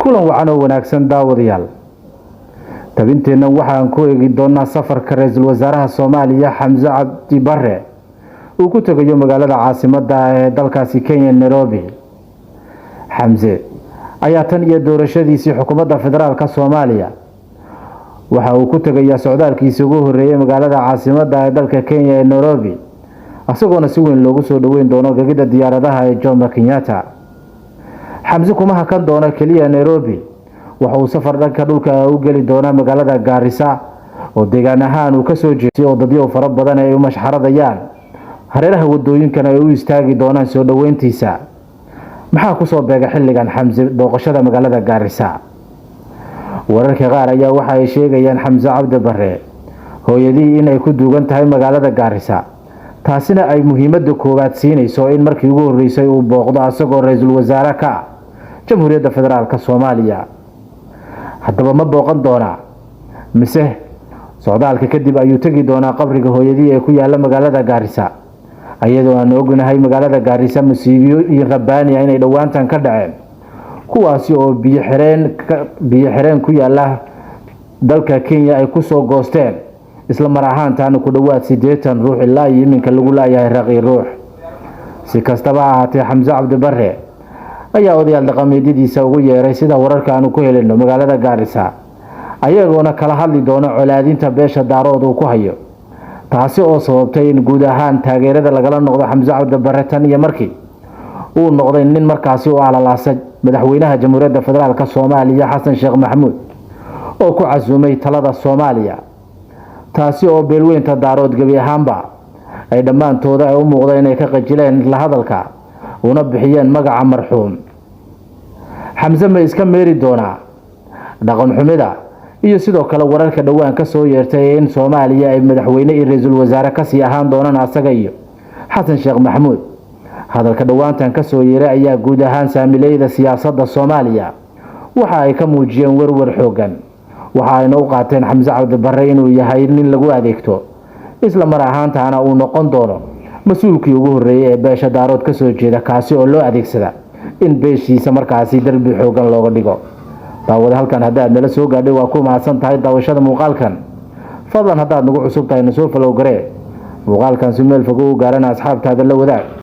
Kulan wacan oo wanaagsan, daawadayaal. Tabinteenna waxaan ku eegi doonaa safarka ra-iisul wasaaraha Soomaaliya Xamse Cabdi Bare uu ku tegayo magaalada caasimadda ee dalkaasi Kenya, Nairobi. Xamse ayaa tan iyo doorashadiisii xukuumadda federaalka Soomaaliya waxa uu ku tegayaa socdaalkiisii ugu horreeyay magaalada caasimadda ee dalka Kenya ee Nairobi, isagoona si weyn loogu soo dhoweyn doono gegida diyaaradaha ee Jomo Kenyatta. Xamse kuma hakan doono keliya Nairobi, waxa uu safar dhanka dhulka u geli doonaa magaalada Gaarisa oo deegaan ahaan uu kasoo jeestay, oo dadyo fara badan ay u mashxaradayaan hareeraha wadooyinkan ay u istaagi doonaan soo dhoweyntiisa. Maxaa kusoo beega xilligan Xamse booqashada magaalada Gaarisa? Wararka qaar ayaa waxa ay sheegayaan Xamse Cabdi Bare hooyadii inay ku duugan tahay magaalada Gaarisa, taasina ay muhiimadda koowaad siinayso in markii ugu horreysay uu booqdo asagoo ra-iisul wasaare ka ah Jamhuuriyadda Federaalka Soomaaliya. Haddaba ma booqan doonaa, mise socdaalka kadib ayuu tegi doonaa qabriga hooyadii ee ku yaala magaalada Gaarisa, iyadoo aan ognahay magaalada Gaarisa musiibiyooyin rabbaani ah inay dhowaantan ka dhaceen, kuwaasi oo biyo xireen ku yaala dalka Kenya ay kusoo goosteen, isla mar ahaantaana ku dhowaad 80 ruux ilaa iyo iminka lagu laayahay raqii ruux? Si kastaba ha ahaatee, Xamse Cabdi Bare ayaa odayaal dhaqameedyadiisa ugu yeeray, sida wararka aanu ku helino, magaalada Gaarisa, ayagoona kala hadli doono colaadinta beesha Daarood uu ku hayo, taasi oo sababtay in guud ahaan taageerada lagala noqdo Xamse Cabdi Bare tan iyo markii uu noqday nin markaasi u alalaasay madaxweynaha Jamhuuriyadda Federaalka Soomaaliya Xasan Sheekh Maxamuud oo ku casuumay talada Soomaaliya, taasi oo beelweynta Daarood gebi ahaanba ay dhammaantooda ay u muuqda inay ka qajileen la hadalka una bixiyeen magaca marxuum. Xamse ma iska meeri doonaa dhaqan xumida iyo sidoo kale wararka dhowaan ka soo yeertay in Soomaaliya ay madaxweyne iyo ra-iisul wasaare kasii ahaan doonaan asaga iyo Xasan Sheekh Maxamuud? Hadalka dhowaantan kasoo yeeray ayaa guud ahaan saamileyda siyaasadda Soomaaliya waxa ay ka muujiyeen werwer xoogan, waxa ayna u qaateen Xamse Cabdi Bare inuu yahay nin lagu adeegto, isla mar ahaantaana uu noqon doono mas-uulkii ugu horreeyay ee beesha Daarood kasoo jeeda kaasi oo loo adeegsada in beeshiisa markaasi derbi xoogan looga dhigo. Daawada, halkan haddaad nala soo gaadhay, waa ku mahadsan tahay daawashada muuqaalkan. Fadlan haddaad nagu cusub tahay, na soo follow garee. Muuqaalkan si meel fog u gaarana asxaabtaada la wadaag.